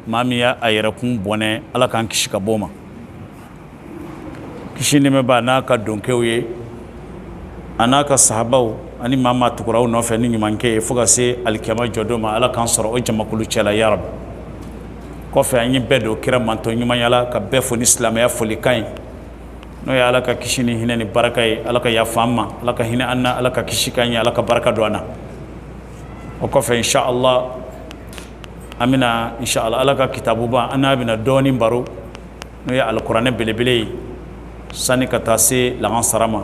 Maa min y'a a yɛrɛkun bɔnɛ, Ala k'an kisi ka bɔ o ma. Kisi ni nɛɛma b'a n'a ka dɔnkɛw ye, a n'a ka sahabaw ani maa maa tugura u nɔfɛ ni ɲumankɛ ye fo ka se alikiyama jɔdon ma. Ala k'an sɔrɔ o jamakulu cɛla, ya rabi. Kɔfɛ, an ye bɛɛ don kira mantɔ ɲumanya la, ka bɛɛ fo ni silamɛya folikan ye, n'o ye Ala ka kisi ni hinɛ ni barika ye. Ala ka yafa an ma, Ala ka hinɛ an na, Ala ka kisi k'an ye, Ala ka barika don an na. O kɔfɛ, inshallah, an bɛna, inshallah, Ala ka kitabuba, an n'a bɛna dɔɔnin baro, n'o ye alikuranɛ belebele ye, sani ka taa se lagansara ma,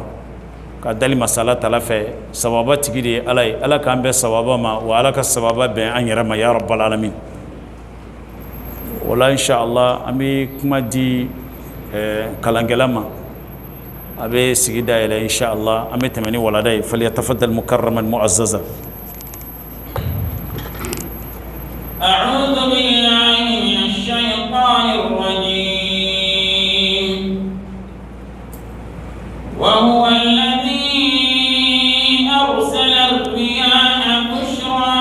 ka dali masala tala fɛ. Sababa tigi de ye Ala ye. Ala k'an bɛn sababa ma, wa Ala ka sababa bɛn an yɛrɛ ma, ya rabbal alamin. O la, inshallah, an bɛ kuma di kalankɛla ma, a bɛ sigi dayɛlɛ. Inshallah, an bɛ tɛmɛ ni walada ye. Falyatafaddal mukarraman mu'azzaza. أعوذ بالله من الشيطان الرجيم. وهو الذي أرسل الرياح بشرا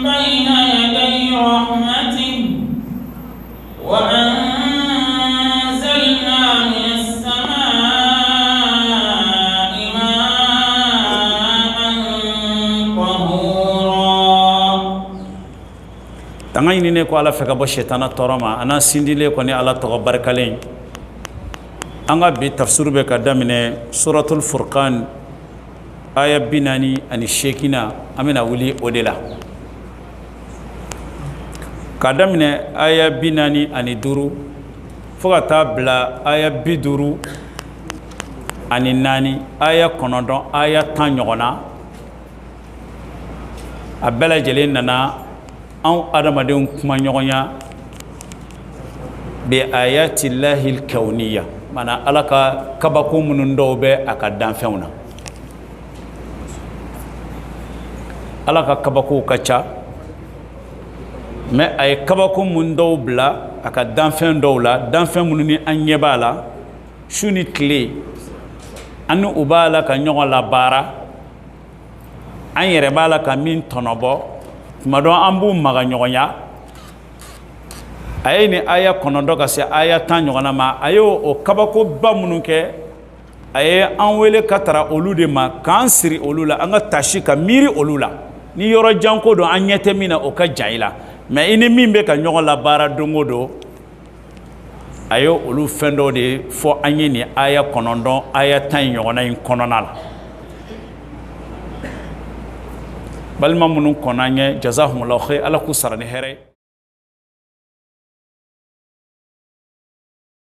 بين يدي رحمته وأنزلنا من السماء ماء طهورا. Tanga ɲininen ko Ala fɛ ka bɔ sɛtana tɔɔrɔ ma, a n'a sindilen kɔni Ala tɔgɔ barikalen. An ka bi tafsiru bɛ ka daminɛ suratul furqan, aya 48 na. An bɛna wuli o de la ka daminɛ aya 45 fo ka taa bila aya 54, aya 9, aya 10 ɲɔgɔn na. A bɛɛ lajɛlen nana anw adamadenw kuma ɲɔgɔnya bi ayatillahi kawniya, mana Ala ka kabako minnu dɔw bɛ a ka danfɛnw na. Ala ka kabakow ka ca, mais a ye kabako mun dɔw bila a ka danfɛn dɔw la, danfɛn minnu ni an ɲɛ b'a la su ni tile, an ni u b'a la ka ɲɔgɔn labaara, an yɛrɛ b'a la ka min tɔnɔbɔ tuma dɔ, an b'u maga ɲɔgɔnya. A ye nin aya 9 ka se aya 10 ɲɔgɔnna ma, a ye o kabakoba minnu kɛ, a ye an wele ka tara olu de ma, k'an siri olu la, an ka tasi ka miiri olu la. Ni yɔrɔ jan ko don, an ɲɛ tɛ min na, o ka jan i la, mais i ni min bɛ ka ɲɔgɔn labaara don o don, a ye olu fɛn dɔw de fɔ an ye nin aya 9, aya 10 in ɲɔgɔnna in kɔnɔna la. Balima minnu kɔnna an ɲɛ, jazakumullahu khair, Ala k'u sara ni hɛrɛ ye.